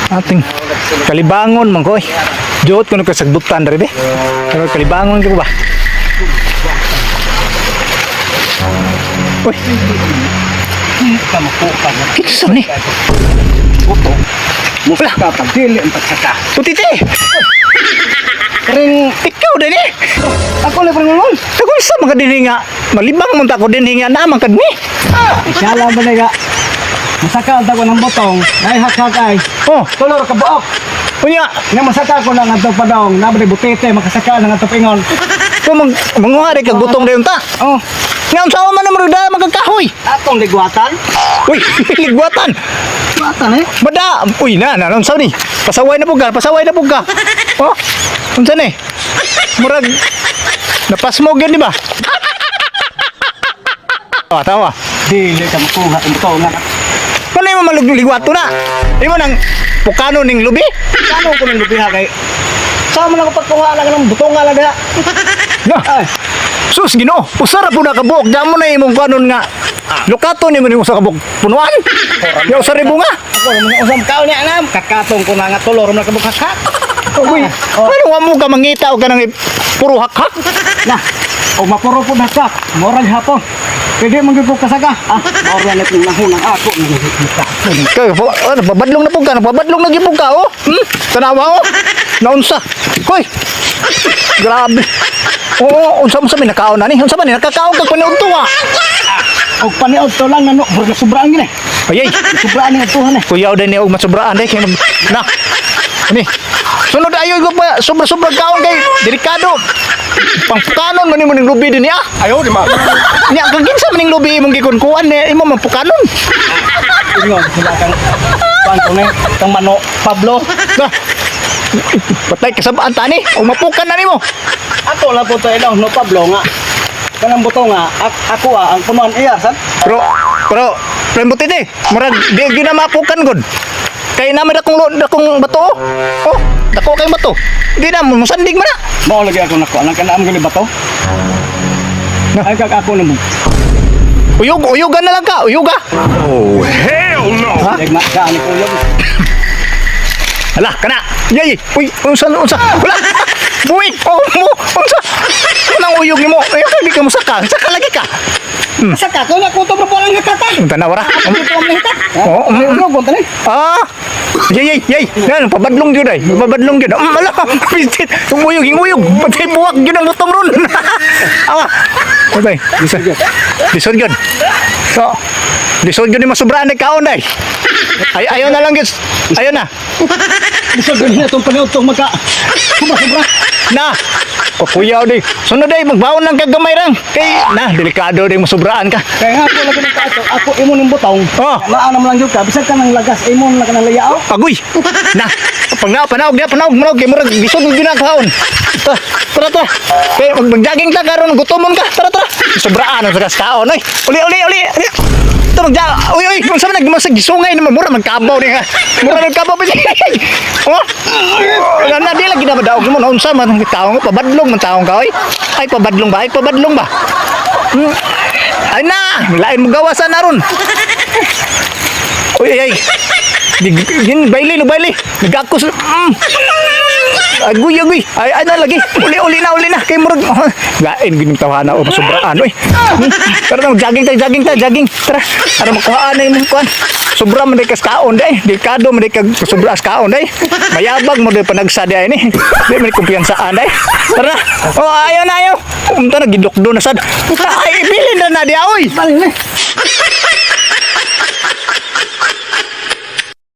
Ating kalibangon man ko eh. Juot ko nagkasagbutan diri be. Pero kalibangon ko ba? Uy, Kamapukan na kinsa man ni? puto. Musaka pag dili ang pagsaka. Putite! Ring Ikaw din eh! ako lang pring ulol. Kung sa mga dinhi nga, malibang man ta ko dinhi nga naman kadmi. Isala ba na ga? Masaka ang tago ng botong, ay hakhak ay. Oh, Tulor ka buok. unya, Nga masaka ko na nga pa dong, nabri butete makasaka na nga pingon. kung manguha rin kag butong dayon ta. Oh, Nga unsa man naman da magkakahoy. atong ligwatan. Uy, ligwatan. Ligwatan eh. Bada, uy na, na unsa ni? Pasaway na pug ka, pasaway na pug ka. Oh, unsa ni? Murag napasmog yun di ba? Tawa, tawa. Dili ka makuha ang butong nga. Wala mo maligwato na. Imo nang pukano ning lubi? Ano ko nang lubiha kay? Sa man ako pagkuha lang ng butong nga lang diha. Na. Ay, Sus Ginoo, usara po na kabuok. Damo na imong kanon nga. Lukato ni mo nimo sa kabuk punuan. Ya usara bunga. ako naman usam kaon niya anam, kakatong ko na nga tulor man ka bukhak. Uy, Oh. ano wa mo ka mangita og kanang puro hakhak? Na, o mapuro po na kak, morag hapon. Pwede man gyud ko kasaka. Ah, mora na itong nahunang ako. Kay ano, pabadlong na pug ka, pabadlong na gyud pug ka oh. Tanawa oh. Naunsa. Hoy. Grabe. Oo, unsa mo sa may nakaon na ni? Unsa man ni nakakaon kag paniudto ah. Og paniod to lang nano, murag sobraan gini. Ayay, Sobraan ni atuhan eh. kuyaw din ni og masubraan day kay na. Ni. Sunod ayo ko pa sobra-sobra kaon kay delikado. Pangpukanon man nimo ning lubi dinhi ah. Ayo di ma. Nya kag kinsa man ning lubi imong gikunkuan ni imo mampukanon. Ingon sila kang kuan ko ni kang mano Pablo. Na. Patay kasabaan tani, o mapukan na nimo. Ato lang po to ilaw no Pablo nga. Kanang buto nga ako ah, ang punuan iya sad. Pero pero prem butite, murag di gyud na mapukan gud. Kay naman dakong dakong bato. Oh, oh dako kay bato. Di na musandig man na. Mao lagi ako nako anang kanam gani bato. Na. Ay kag ako namo. Uyog, uyugan na lang ka, uyuga. Oh, hell no! Ha? Dagma ka ani ko yun. Hala, kana. Yay, uy, unsa unsa? Wala. Buwig, oh mo, unsa? Unang uyog nimo. Ay, di ka musaka. Saka lagi ka. Saka ko na kutob ra po lang kata. Ang tanaw ra. Ito ang hita. Oo, Ano ko tani? Ah! Yay, yay, yay! Yan, pabadlong yun ay. Pabadlong yun. Ala, pisit. Umuyog, inguyog. Patay buwak yun ang butong ron. Awa. Patay. Lisod. Lisod yun. So, lisod yun yung masubraan na kaon ay. Ay, ayaw na lang yun. Ayaw na. Bisag gani atong paniod tong magka. Sobra sobra. Na. Pakuyaw di. Sunod ay, magbaon lang kagamay rang. Kay, na, delikado di masubraan ka. Kaya nga ako lagi ng kaato, ako imo ning butong. Oh. Maana mo lang gyud ka, bisag ka nang lagas imo na ka nang layaw. Agoy. Na. Pag na panaog niya panaog manaog kay murag lisod gyud na kaon. Tara, tara, tara. Kay magjogging ta karon gutomon ka. Tara, tara. Sobraan ang sagas kaon oy. Uli, uli, uli. Ito magja. Uy, uy, unsa man nagmasag gisungay naman mura magkabaw ni ka. Mura magkabaw pa siya. Oh. Na na di lagi na madaog mo unsa man ang taong pabadlong man taong ka oy. Ay pabadlong ba? Ay pabadlong ba? Ay na, lain mo gawasan na ron. Uy, ay, ay. Gin, baili, no baili. Nagakos. Agoy, agoy. Ay, ay na lagi. Uli, uli na, uli na. Kay murag. Lain, gining tawana o sobraan. Uy. Tara na, jogging tayo, jogging tayo, jogging. Tara. Para makuhaan na yung kuan. Sobra man day kas kaon day. Delikado man day kag sobra as kaon day. Mayabag mo day panagsa day ni. Di man kumpiyansaan day. Tara. Oh, ayaw na ayaw. Unta na gidokdo na sad. Ay, ibilin na na di oy. Bali ni.